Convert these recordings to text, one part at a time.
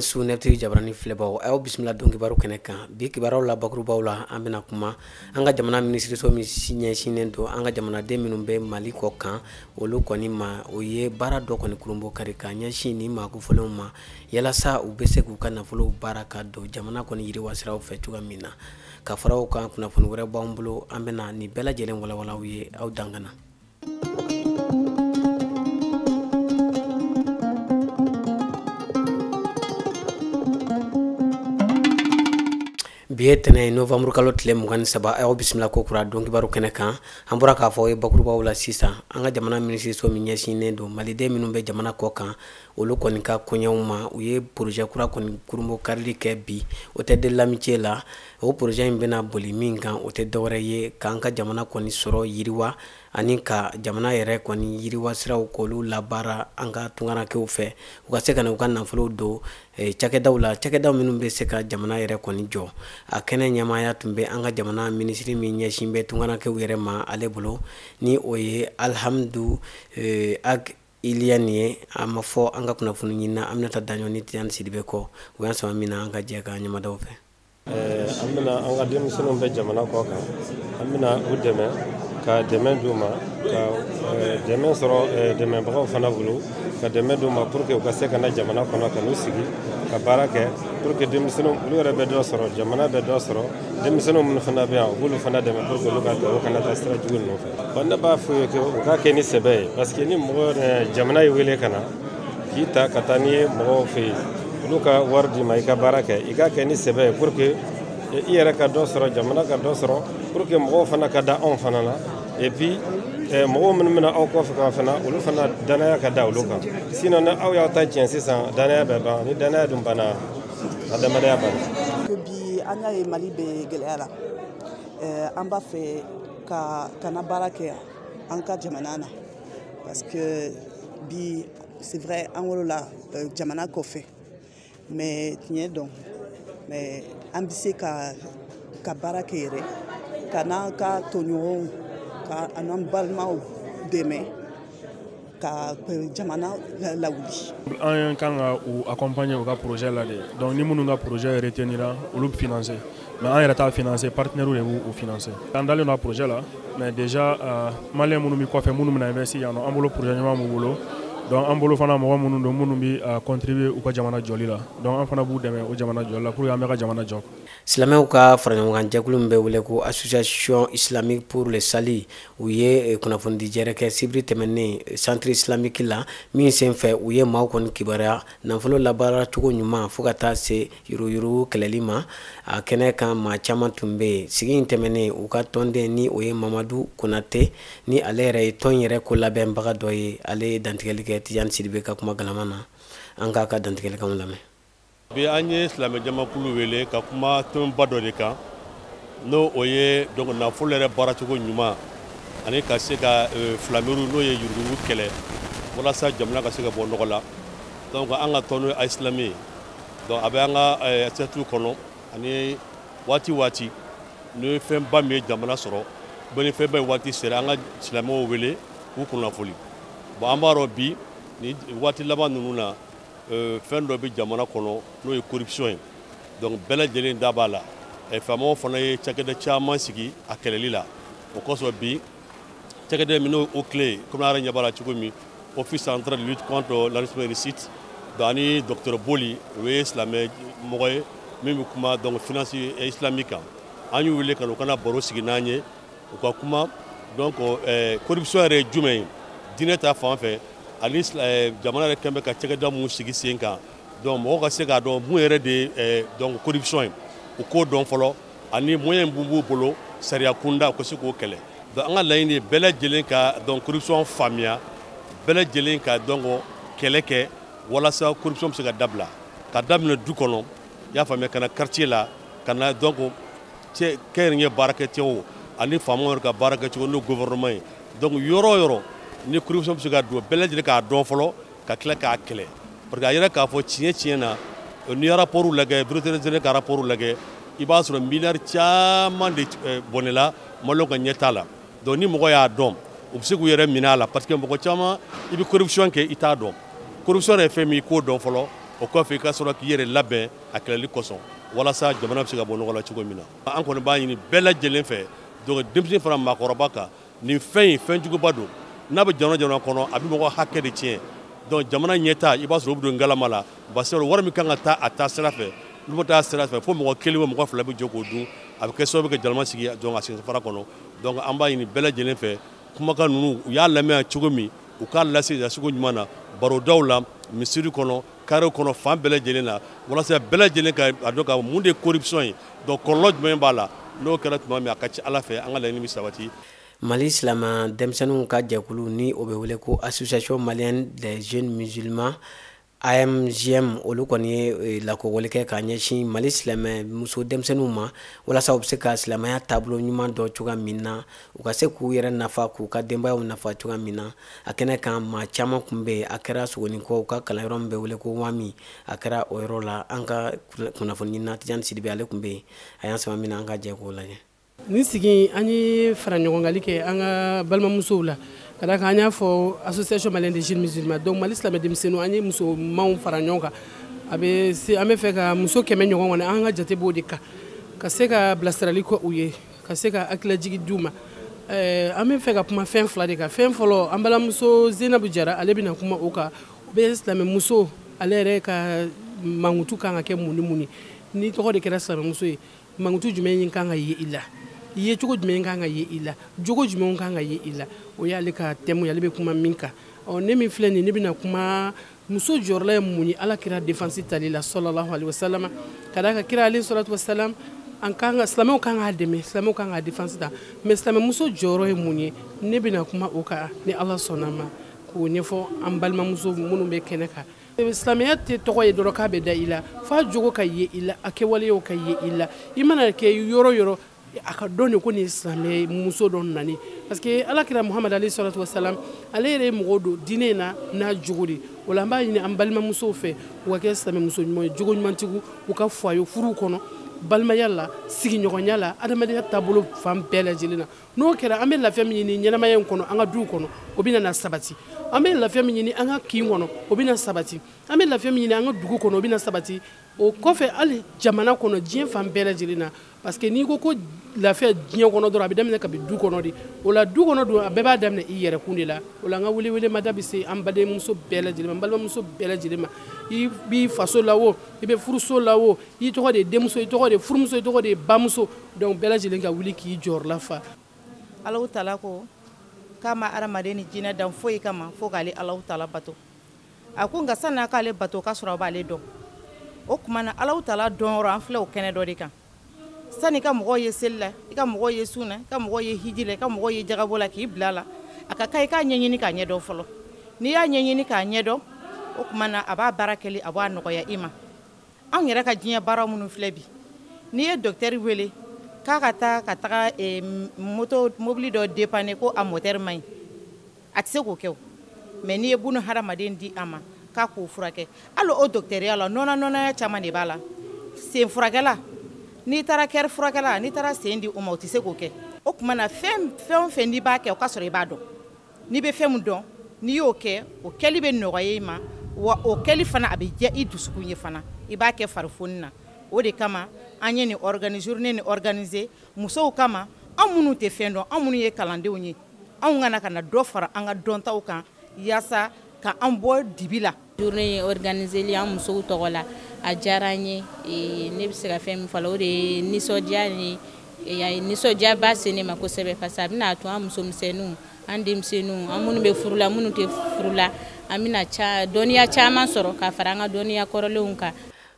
Su nɛtigi jabarani filɛbaw, aw bisimila don kibaru kɛnɛ kan. Bi kibaruw la, bakurubaw la, an bɛna kuma an ka jamana minisiriso min ɲɛsinnen don an ka jamanaden minnu bɛ Mali kɔ kan, olu kɔni ma. O ye baara dɔ kɔni kurunbɔ kari ka ɲɛsin ni maa kofɔlenw ma, yalasa u bɛ se k'u ka nafolo baara ka don jamana kɔni yiriwa siraw fɛ cogoya min na. Ka fara o kan, kunnafoni wɛrɛ b'an bolo, an bɛna nin bɛɛ lajɛlen walawala ye aw dangana. Bi ye tɛnɛ ye, novembre kalo tile 23. Aw bisimila ko kura don kibaru kɛnɛ kan. An bɔra k'a fɔ ye bakurubaw la sisan, an ka jamana minisiriso min ɲɛsinnen don maliden minnu bɛ jamana kɔ kan, olu kɔni ka koɲɛw ma, u ye projet kura kɔni kurunbɔ karili kɛ bi Hôtel de l'Amitié la. O projet in bɛna boli min kan, o tɛ dɔwɛrɛ ye k'an ka jamana kɔni sɔrɔ yiriwa ani ka jamana yɛrɛ kɔni yiriwa siraw k'olu labaara an ka tunkarankew fɛ, u ka se ka na u ka nafolo don cakɛdaw la, cakɛdaw minnu bɛ se ka jamana yɛrɛ kɔni jɔ. A kɛnɛ ɲɛmaaya tun bɛ an ka jamana minisiri min ɲɛsin bɛ tunkarankew yɛrɛ ma ale bolo, ni o ye Alhamdu Ag Iyane ye. A ma fɔ an ka kunnafoni ɲinina Aminata Daɲɔ ni Tidiane Sidibe kɔ. O y'an sama min na, an ka jɛ ka ɲɛmadaw fɛ. An bɛna an ka denmisɛnninw bɛ jamana kɔ kan, an bɛna u dɛmɛ, ka dɛmɛ d'u ma, ka dɛmɛ sɔrɔ dɛmɛbagaw fana bolo, ka dɛmɛ d'u ma pour que u ka se ka na jamana kɔnɔ ka n'u sigi ka baara kɛ, pour que denmisɛnninw olu yɛrɛ bɛ dɔ sɔrɔ, jamana bɛ dɔ sɔrɔ, denmisɛnninw minnu fana bɛ yan, u b'olu fana dɛmɛ pour que olu ka taa, u kana taa sira jugu ninnu fɛ. Bon, ne b'a f'u ye u k'a kɛ ni sɛbɛ ye, parce que ni mɔgɔ jamana ye wele ka na k'i ta ka taa n'i ye mɔgɔw fɛ yen, olu ka wari d'i ma i ka baara kɛ, i k'a kɛ ni sɛbɛ ye pour que i yɛrɛ ka dɔ sɔrɔ, jamana ka dɔ sɔrɔ, pour que mɔgɔw fana ka da anw fana na, et puis mɔgɔw minnu bɛna aw kɔfɛ kan fana, olu fana danaya ka da olu kan. Sinon ni aw y'aw ta tiɲɛ sisan, danaya bɛ ban. Ni danaya dun banna, adamadenya banna. Bi an y'a ye Mali bɛ gɛlɛya la, an b'a fɛ ka na baara kɛ an ka jamana na, parce que bi, c'est vrai, an wolola jamana kɔfɛ, mais tiɲɛ dɔn, mais an bɛ se ka baara kɛ yɛrɛ, ka n'an ka tɔɲɔgɔnw, ka an n'an balimaw dɛmɛ ka jamana lawuli. An kan ka u accompagner u ka projet la de. Donc ni minnu ka projet retenira, olu bɛ financer, mais an yɛrɛ t'a financer, partenaires de b'u financer. An dalen don a projet la, mais déjà malien minnu bɛ kɔfɛ, minnu bɛna investir yan nɔ, an bolo projet ɲuman b'u bolo. Donc an bolo fana mɔgɔ minnu don, minnu bɛ contribuer u ka jamana jɔli la, donc an fana b'u dɛmɛ o jamana jɔli la pour que an bɛ ka jamana jɔ. Silamɛw ka faraɲɔgɔnkan jɛkulu min bɛ wele ko Association islamique pour le salut, u ye kunnafonidi jɛrɛ kɛ sibiri tɛmɛnen centre islamique la, min sen fɛ u ye maaw kɔni kibaruya nafolo labaara cogo ɲuman fo ka taa se yuruguyurugu kɛlɛli ma. A kɛnɛ kan, maa caman tun bɛ yen. Sigi in tɛmɛnen, u ka tɔnden, ni o ye Mamadu Konate, ni ale yɛrɛ ye tɔn yɛrɛ ko labɛnbaga dɔ ye, ale ye dantigɛli kɛ Tidiane Sidibe ka kuma galama na. An k'a ka dantigɛlikanw lamɛn. Bi an ye silamɛ jamakulu wele ka kuma tɔnba dɔ de kan, n'o o ye donc nafolo yɛrɛ baaracogo ɲuman ani ka se ka filamɛriw, n'o ye yuruguyurugu kɛlɛ, walasa jamana ka se ka bɔ nɔgɔ la. Donc an ka tɔn, n'o ye AISLAM ye, donc a bɛ an ka statut kɔnɔ, ani waati waati n'o ye fɛnba min ye jamana sɔrɔ, bɛ ni fɛnba in waati sera, an ka silamɛw wele k'u kunnafoni. Bon, an b'a dɔn bi ni waati laban ninnu na, fɛn dɔ bɛ jamana kɔnɔ, n'o ye corruption ye. Donc bɛɛ lajɛlen da b'a la. Faamaw fana ye cakɛda caman sigi a kɛlɛli la. O kosɔn bi cakɛda min, n'o OCLEI ye, komi an yɛrɛ ɲɛ b'a la cogo min, Office central de lutte contre l'enrichissement illicite, donc ani docteur Boli, o ye silamɛ mɔgɔ ye min bɛ kuma donc finance islamique kan, an y'u wele ka na u kana baro sigi n'an ye, u ka kuma donc corruption yɛrɛ ye jumɛn ye diinɛ ta fan fɛ, ani jamana yɛrɛ kɛn bɛ ka cakɛda mun sigi sen kan. Donc mɔgɔw ka se k'a dɔn mun yɛrɛ de ye donc corruption ye, u k'o dɔn fɔlɔ, ani moyen mun b'u bolo sariya kunda u ka se k'o kɛlɛ. Donc an ka laɲini ye bɛɛ lajɛlen ka donc corruption faamuya, bɛɛ lajɛlen ka donc kɛlɛ kɛ walasa corruption bɛ se ka dabila, ka daminɛ du kɔnɔ, i y'a faamuya, ka na quartier la, ka na donc kɛnyɛrɛye baarakɛcɛw ani faamaw yɛrɛ ka baara kɛcogo, n'o gouvernement ye. Donc yɔrɔ o yɔrɔ ni corruption bɛ se ka don, bɛɛ lajɛlen k'a dɔn fɔlɔ, ka tila k'a kɛlɛ, parce que a yɛrɛ k'a fɔ tiɲɛ tiɲɛ na, n'i ye rapport lajɛ, bureau ka rapport lajɛ, i b'a sɔrɔ miliyari caman de bɔnɛla maliyɛnw ka ɲɛtaa la. Donc ni mɔgɔ y'a dɔn, u bɛ se k'u yɛrɛ minɛ a la, parce que mɔgɔ caman i bɛ corruption kɛ, i t'a dɔn. Corruption yɛrɛ ye fɛn min ye, i k'o dɔn fɔlɔ. O kɔfɛ, i ka sɔrɔ k'i yɛrɛ labɛn a kɛlɛli kosɔn, walasa jamana bɛ se ka bɔ nɔgɔ la cogo min na. An kɔni b'a ɲini bɛɛ lajɛlen fɛ, donc denmisɛn fara maakɔrɔba kan, nin fɛn in, fɛn juguba don. N'a bɛ jamana jamana kɔnɔ, a bɛ mɔgɔ hakɛ de tiɲɛ. Donc jamana ɲɛta, i b'a sɔrɔ u bɛ don ngalama la, barisa wari min kan ka taa a taa sira fɛ, n'u bɛ taa sira fɛ, fo mɔgɔ kelen o mɔgɔ fila bɛ jɔ k'o dun. A bɛ kɛ sababu ka jamana sigi donc a senfara kɔnɔ. Donc an b'a ɲini bɛɛ lajɛlen fɛ, kumakan ninnu, u y'a lamɛn cogo min, u k'a lase cogo ɲuman na, barodaw la, misiri kɔnɔ, carré kɔnɔ, fan bɛɛ lajɛlen na, walasa bɛɛ lajɛlen ka a dɔn ka mun de ye corruption ye, donc kɔlɔlɔ jumɛn b'a la. N'o kɛra tuma min, a ka ca Ala fɛ, an ka laɲini bɛ sabati. Mali silamɛ denmisɛnninw ka jɛkulu, ni o bɛ wele ko Association malienne des jeunes musulmans, AMJM, olu kɔni ye lakɔwale kɛ ka ɲɛsin Mali silamɛ muso denmisɛnninw ma, walasa u bɛ se ka silamɛya taabolo ɲuman dɔn cogoya min na, u ka se k'u yɛrɛ nafa, k'u ka denbayaw nafa cogoya min na. A kɛnɛ kan, maa caman tun bɛ yen. A kɛra Sogonikɔ, u ka kalanyɔrɔ min bɛ wele ko Wami, a kɛra o yɔrɔ la. An ka kunnafoni ɲinina Tijani Sidibe, ale tun bɛ yen, a y'an sama min na, an ka jɛ k'o lajɛ. Nin sigi, an ye fara ɲɔgɔngali kɛ an ka balimamusow la, ka d'a kan an y'a fɔ Association malienne des jeunes musulmans, donc Mali silamɛ denmisɛnninw, an ye musomanw fara ɲɔgɔn kan. A bɛ se, an bɛ fɛ ka muso 100 ɲɔgɔn kɔni, an ka jate b'o de kan, ka se ka bilasirali kɛ u ye, ka se ka hakililajigi d'u ma. An bɛ fɛ ka kuma fɛn fila de kan. Fɛn fɔlɔ, an balimamuso Zenabu Jara, ale bɛna kuma o kan. O bɛ silamɛmuso ale yɛrɛ ka mankutu kan ka kɛ mun ni mun ye. Ni tɔgɔ de kɛra silamɛmuso ye, mankutu jumɛn kan ka ye i la, ye cogo jumɛn kan ka ye i la, jogo jumɛn kan ka ye i la, o y'ale ka thème ye, ale bɛ kuma min kan. Ɔ, ne min filɛ nin, ne bɛna kuma muso jɔyɔrɔla ye mun ye Ala kira défense tali la, sallallahu alaihi wasallam. Ka d'a kan kira alayhi salatu wasalam, an kan ka silamɛw kan k'a dɛmɛ, silamɛw kan k'a défense ta, mais silamɛmuso jɔyɔrɔ ye mun ye, ne bɛna kuma o kan ni Ala sɔnna ma, k'o ɲɛfɔ an balimamuso minnu bɛ kɛnɛ kan. Silamɛya tɛ tɔgɔ ye dɔrɔn k'a bɛ da i la, f'a jogo ka ye i la, a kɛwalew ka ye i la. I mana kɛ yɔrɔ yɔrɔ, a ka dɔn de ko nin ye silamɛ muso dɔ nani, parce que Ala kira Muhamadu alayhi salatu wasalam, ale yɛrɛ ye mɔgɔ don diinɛ in na n'a jogo de. O la, an b'a ɲini an balimamusow fɛ, u ka kɛ silamɛmuso ɲuman ye, jogo ɲumantigiw, u ka foyer furuw kɔnɔ, balimaya la, sigiɲɔgɔnya la, adamadenya taabolo fan bɛɛ lajɛlen na. N'o kɛra, an bɛ lafiya min ɲini ɲɛnamaya in kɔnɔ, an ka duw kɔnɔ, o bɛ na sabati. An bɛ lafiya min ɲini an ka kin kɔnɔ, o bɛ na sabati. An bɛ lafiya min ɲini an ka dugu kɔnɔ, o bɛ na sabati. O kɔfɛ, hali jamana kɔnɔ, diɲɛ fan bɛɛ lajɛlen na, parce que n'i ko ko lafiya diɲɛ kɔnɔ dɔrɔn, a bɛ daminɛ kabi du kɔnɔ de. O la, du kɔnɔ dun, a bɛɛ b'a daminɛ i yɛrɛ kun de la. O la, an ka welewele mada bɛ se an badenmuso bɛɛ lajɛlen ma, n balimamuso bɛɛ lajɛlen ma. I b'i faso la o, i bɛ furuso la o, i tɔgɔ de ye denmuso, i tɔgɔ de ye furumuso, i tɔgɔ de ye bamuso, donc bɛɛ lajɛlen ka wuli k'i jɔyɔrɔla fa. Alahu taala ko k'a ma hadamaden ni jinɛ dan foyi kama fo k'ale Alahu taala bato. A ko nka sanni a k'ale bato, k'a sɔrɔ a b'ale dɔn. O tuma na, Alahu taala dɔn yɔrɔ, an filɛ o kɛnɛ dɔ de kan. Sani i ka mɔgɔw ye seli la, i ka mɔgɔw ye sun na, i ka mɔgɔw ye hiji la, i ka mɔgɔw ye jagabo la, k'i bila a la, a ka kan i k'a ɲɛɲini k'a ɲɛdɔn fɔlɔ. N'i y'a ɲɛɲini k'a ɲɛdɔn, o tuma na, a b'a baara kɛli, a b'a nɔgɔya i ma. Anw yɛrɛ ka diɲɛ baara minnu filɛ bi, n'i ye docteur wele k'a ka taa ka taga moto mobili dɔ dépanner ko a moteur man ɲi, a tɛ se k'o kɛ. O mais n'i ye bunu hadamaden di a ma k'a k'o furakɛ, hali o docteurya la, nɔnɔ nɔnɔya caman de b'a la. Sen furakɛla, n'i taara kɛri furakɛla, n'i taara sen di o ma, o tɛ se k'o kɛ. O tuma na, fɛn fɛn o fɛn n'i b'a kɛ, o ka sɔrɔ i b'a dɔn. N'i bɛ fɛn min dɔn, n'i y'o kɛ, o kɛli bɛ nɔgɔya i ma, wa o kɛli fana, a bɛ diya i dusukun ye fana, i b'a kɛ farifoni na. O de kama an ye nin organiser, journée nin organiser musow kama, an minnu tɛ fɛn dɔn, an minnu ye kalandenw ye, anw kana ka na dɔ fara an ka dɔntaw kan, yaasa ka an bɔ dibi la. Journée in organiseli an musow tɔgɔ la, a diyara n ye. Ne bɛ se ka fɛn min fɔ la, o de ye nisɔndiya ni a ye nisɔndiyaba se ne ma kosɛbɛ, parce que a bɛna to an musomisɛnninw, an denmisɛnninw, an minnu bɛ furu la, minnu tɛ furu la, an bɛna ca dɔnniya caman sɔrɔ ka fara an ka dɔnniya kɔrɔlenw kan.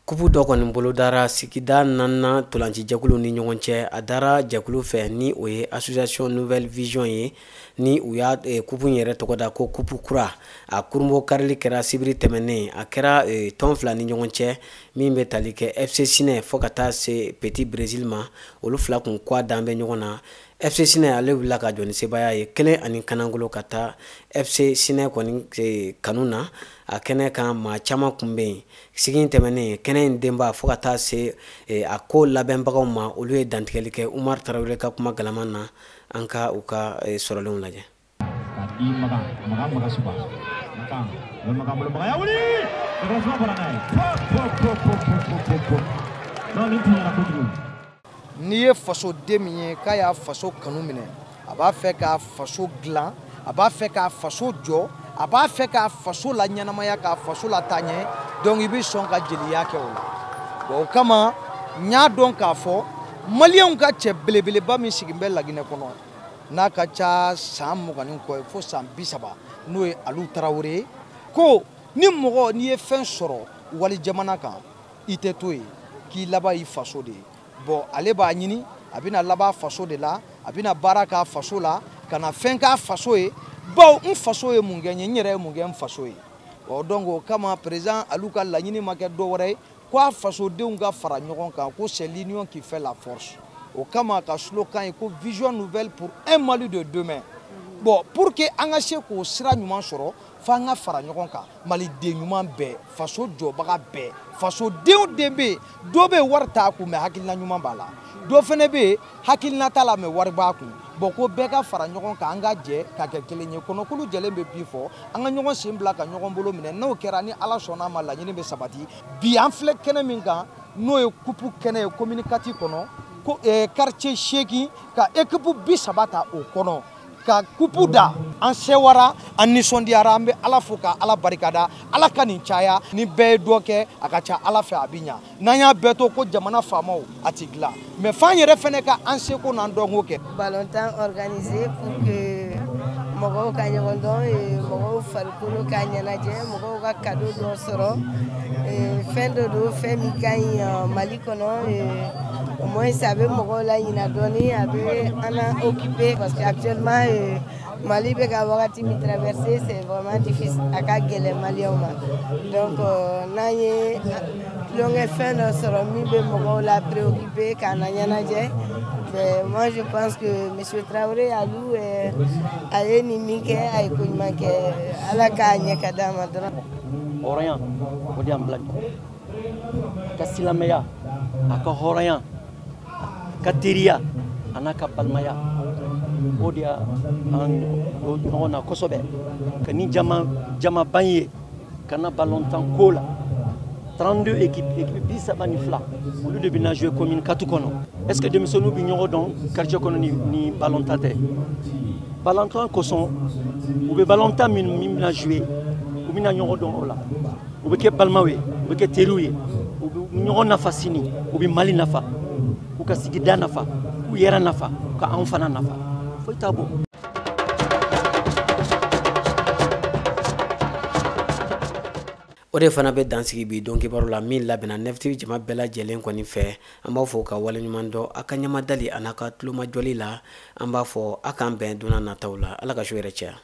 Kupu dɔ kɔni bolodara sigida naaninan ntolacijɛkulu ni ɲɔgɔn cɛ. A dara jɛkulu fɛ, ni o ye Association Nouvelle Vision ye, ni u y'a kupu in yɛrɛ tɔgɔ da ko kupu kura. A kurunbɔ karili kɛra sibiri tɛmɛnen. A kɛra tɔn fila ni ɲɔgɔn cɛ min bɛ tali kɛ FC Sinɛ fo ka taa se Petit Brésil ma. Olu fila kun k'a dan bɛ ɲɔgɔn na. FC Sinɛ, ale wulila ka jɔ ni sebaaya ye, kelen ani kanangolo, ka taa FC Sinɛ kɔni kanu na. A kɛnɛ kan, maa caman kun bɛ yen. Sigi in tɛmɛnen, kɛnɛ in denba fo ka taa se a ko labɛnbagaw ma, olu ye dantigɛli kɛ Umar Tarawele ka kuma galaman na. An ka u ka sɔrɔlenw lajɛ. Ka di Makan, Makan, Makan suba Makan, Makan bolo, Makan ya wuli. Déclenchement bɔra n'a ye. Pop pop pop pop pop pop. Non, nin tun ɲɛna kojugu. N'i ye fasoden min ye k'a y'a faso kanu minɛ, a b'a fɛ k'a faso dilan, a b'a fɛ k'a faso jɔ, a b'a fɛ k'a faso la ɲɛnamaya, k'a faso la taa ɲɛ, donc i bɛ sɔn ka jeliya kɛ o la. Bon, o kama n y'a dɔn k'a fɔ maliyɛnw ka cɛ belebeleba min sigilen bɛ Laginɛ kɔnɔ, n'a ka ca san 20 ni kɔ ye fo san 30, n'o ye Alu Tarawele ye, ko ni mɔgɔ n'i ye fɛn sɔrɔ wali jamana kan, i tɛ to yen, k'i laban i faso de ye. Bon, ale b'a ɲini, a bɛna laban faso de la, a bɛna baara k'a faso la, ka na fɛn k'a faso ye, bawo n faso ye mun kɛ n ye, n yɛrɛ ye mun kɛ n faso ye. Bon, donc o kama président Alu ka laɲini ma kɛ dɔ wɛrɛ ye ko a fasodenw ka fara ɲɔgɔn kan, ko c'est l'union qui fait la force. O kama ka slogan ye ko vision nouvelle pour un Mali de demain. Bon, pour que an ka se k'o sira ɲuman sɔrɔ, f'an ka fara ɲɔgɔn kan, maliden ɲuman bɛɛ, faso jɔbaga bɛɛ, fasoden o den bɛ yen, dɔ bɛ yen wari t'a kun mais hakilina ɲuman b'a la, dɔ fana bɛ yen hakilina t'a la mais wari b'a kun. Bon, ko bɛɛ ka fara ɲɔgɔn kan, an ka jɛ ka kɛ kelen ye, kɔnɔkulu jɛlen bɛ bi fɔ, an ka ɲɔgɔn sen bila ka ɲɔgɔn bolo minɛ, n'o kɛra ni Ala sɔnna a ma, laɲini bɛ sabati. Bi an filɛ kɛnɛ min kan, n'o ye coupe kɛnɛ ye commune 4 kɔnɔ, ko quartier 8 ka équipe 30 ta o kɔnɔ, ka kupu da, an sewara, an nisɔndiyara, an bɛ Ala fo ka Ala barikada, Ala ka nin caya, ni bɛɛ ye dɔ kɛ a ka ca Ala fɛ a bɛ ɲa. N'an y'a bɛɛ to ko jamana faamaw a ti dilan, mais f'an yɛrɛ fɛnɛ ka an seko n'an dɔnko kɛ. Ballontan organisé pour que mɔgɔw ka ɲɔgɔn dɔn, mɔgɔw farikolo ka ɲɛnajɛ, mɔgɔw ka cadeau dɔ sɔrɔ, fɛn dɔ don, fɛn min ka ɲi Mali kɔnɔ. Au moins a bɛ mɔgɔw la ɲina dɔɔni, a bɛ an occupé parce que actuellement Mali bɛ ka wagati min traverser, c'est vraiment difficile, a ka gɛlɛn maliyɛnw ma. Donc n'an ye tulonkɛ fɛn dɔ sɔrɔ min bɛ mɔgɔw la préoccupé k'an na ɲɛnajɛ, mais moi je pense que monsieur Traoré Alou a ye nin min kɛ, a ye ko ɲuman kɛ, Ala k'a ɲɛ ka d'a ma dɔrɔn. Hɔrɔnya o de y'an bila nin kɔnɔ, a ka silamɛya, a ka hɔrɔnya, ka teriya a n'a ka balimaya, o de y'an don ɲɔgɔn na kosɛbɛ, ka ni jamaba ye ka na balontan ko la. 32 équipes, équipe 32, olu de bɛna jouer commune 4 kɔnɔ. Est ce que denmisɛnninw bɛ ɲɔgɔn dɔn quartier kɔnɔ ni balontan tɛ? Balontan kosɔn u bɛ balontan min bɛna jouer, u bɛna ɲɔgɔn dɔn o la, u bɛ kɛ balimaw ye, u bɛ kɛ teriw ye, u bɛ ɲɔgɔn nafa sini, u bɛ Mali nafa, u ka sigida nafa, k'u yɛrɛ nafa, ka anw fana nafa, foyi t'a bɔ. O de fana bɛ dansigi bi don kibaru la min labɛnna 9TV jama bɛɛ lajɛlen kɔni fɛ. An b'a fɔ ka waleɲuman dɔn a ka ɲamadali a n'a ka tulomajɔli la. An b'a fɔ a k'an bɛn donna nataw la. Ala ka su yɛrɛ caya.